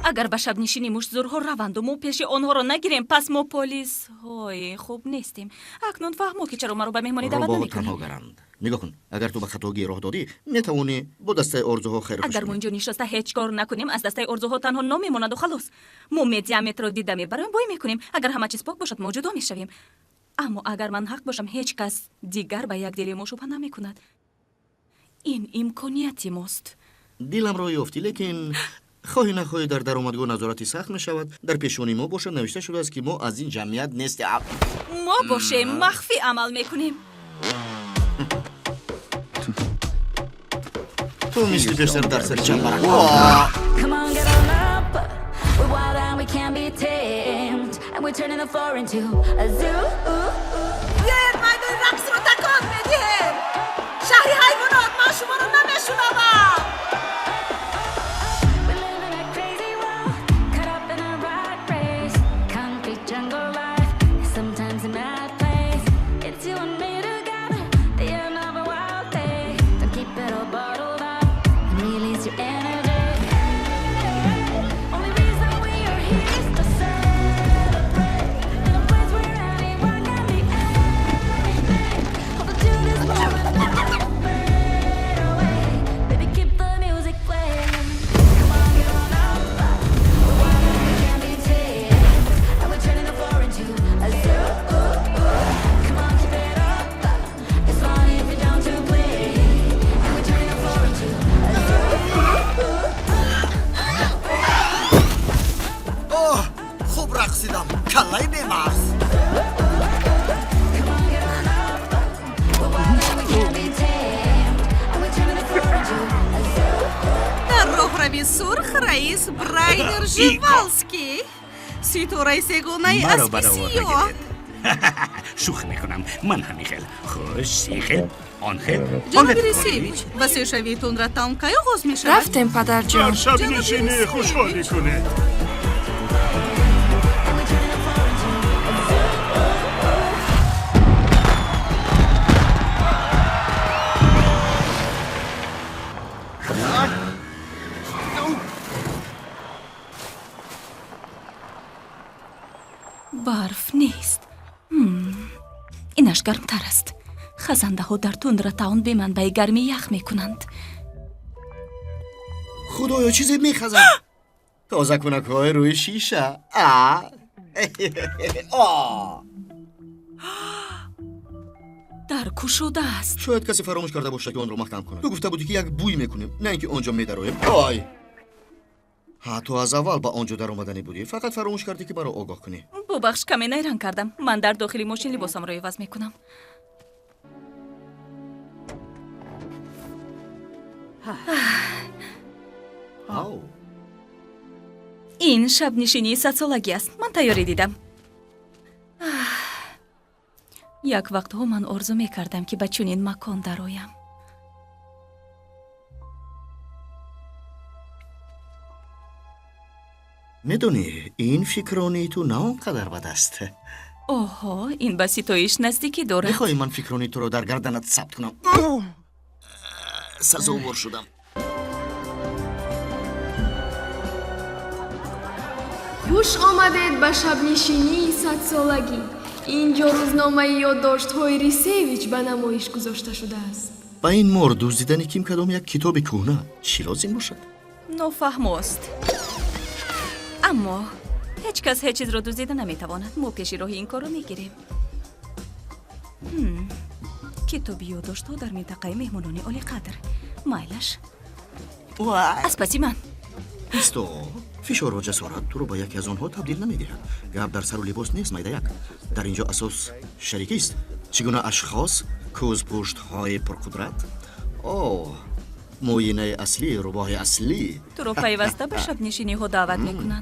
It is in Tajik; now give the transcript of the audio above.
Агар ба шабнишини муштзӯрҳо раванду мо пеши онҳоро нагирем, пас мо полисҳои хуб нестем. Акнун фаҳмо, ки чаро маро ба меҳмонӣ даъват Рӯбоҳо намекунӣ. танҳогаранд. Нигоҳ кун, агар ту ба хатогӣ роҳ додӣ, метавонӣ бо дастаи орзуҳо хайру хуш Агар мо кунӣ. инҷо нишаста ҳеҷ кор накунем, аз дастаи орзуҳо танҳо ном мемонаду халос. Мо медиаметро дида мебароем, бой мекунем. Агар ҳама чиз пок бошад, мо ҷудо мешавем. Аммо агар ман ҳақ бошам, ҳеҷ кас дигар ба якдилии мо шубҳа намекунад. Ин имконияти мост. Диламро ёфтӣ, лекин хоҳӣ нахоҳӣ, дар даромадгоҳ назорати сахт мешавад. Дар пешонии мо бошад навишта шудааст, ки мо аз ин ҷамъият нестем. Мо бошем, махфӣ амал мекунем. Ту мисли пештар дар сари чамбарак. Come on, get on up. We're wild and we can't be tamed. And we're turning the floor into a zoo. Биёед, майдони рақсро такон медиҳем! Шаҳри ҳайвонот, ман шуморо намешунавам! We live in a crazy world, caught up in a rat race. Concrete jungle life, sometimes a mad place. It's you and me together, the end of a wild day. Don't keep it all bottled up and release your energy. Only reason we are here is to celebrate in a place where anyone can be anything. Hold on to this moment, never fade away. Baby, keep the music playing. Come on, get on up. We're wild and we can't be tamed, and we're turning the floor into a zoo. Come on, keep it up. It's fun if you're down to play, and we're turning the floor into a zoo. Оҳ, хуб рақсидам, каллаи бемағз. Come on, get on up. We're wild and we can't be tamed, and we're turning the floor into a zoo. Дар роҳрави сурх раис Брайнер Живалский, ситораи сегонаи Маро аспи ба навор сиёҳ. нагиред. Шӯхӣ мекунам. Ман ҳамин хел хуш, ин хел, он хел. Ҷаноби Рисевич, васеъшавии Тундратаун кай оғоз мешавад? Рафтем, падарҷон. Дар шабнишинӣ хушҳолӣ кунед. And we're turning the floor into a zoo. Барф нест. Инаш гармтар аст. Хазандаҳо дар Тундратаун беманбаи гармӣ ях мекунанд. Худоё, чизе мехазад! Тозакунакҳои рӯи шиша. А О! Дар кушода аст. Шояд касе фаромӯш карда бошад, ки онро маҳкам кунад. Ту гуфта будӣ, ки як бӯй мекунем, на ин ки он ҷо медароем. Ой, ҳа, ту аз аввал ба он ҷо даромаданӣ будӣ, фақат фаромӯш кардӣ, ки маро огоҳ кунӣ. Бубахш, каме найранг кардам. Ман дар дохили мошин либосамро иваз мекунам. Ау. Ин шабнишинии садсолагӣ аст. Ман тайёрӣ дидам. Як вақтҳо ман орзу мекардам, ки ба чунин макон дароям. Медонӣ, ин фикронии ту на он қадар бад аст. Оҳо, ин ба ситоиш наздикӣ дорад. Мехоҳӣ, ман фикронии туро дар гарданат сабт кунам? Сазовор шудам. Хуш омадед ба шабнишинии садсолагӣ. Ин ҷо рӯзномаи ёддоштҳои Рисевич ба намоиш гузошта шудааст. Ба ин мор дуздидани ким кадом як китоби кӯҳна чӣ лозим бошад? Нофаҳмост, аммо ҳеҷ кас ҳеҷ чизро дуздида наметавонад. Мо пеши роҳи ин корро мегирем. Китоби ёддоштҳо дар минтақаи меҳмонони олиқадр. Майлаш, аз паси ман. Исто, фишору ҷасорат туро ба яке аз онҳо табдил намедиҳад. Гап дар сару либос нест, майдаяк. Дар ин ҷо асос шарикист. Чӣ гуна ашхос, кӯзпуштҳои пурқудрат. О, муоинаи аслӣ, рӯбоҳи аслӣ. Туро пайваста ба шабнишиниҳо даъват мекунанд.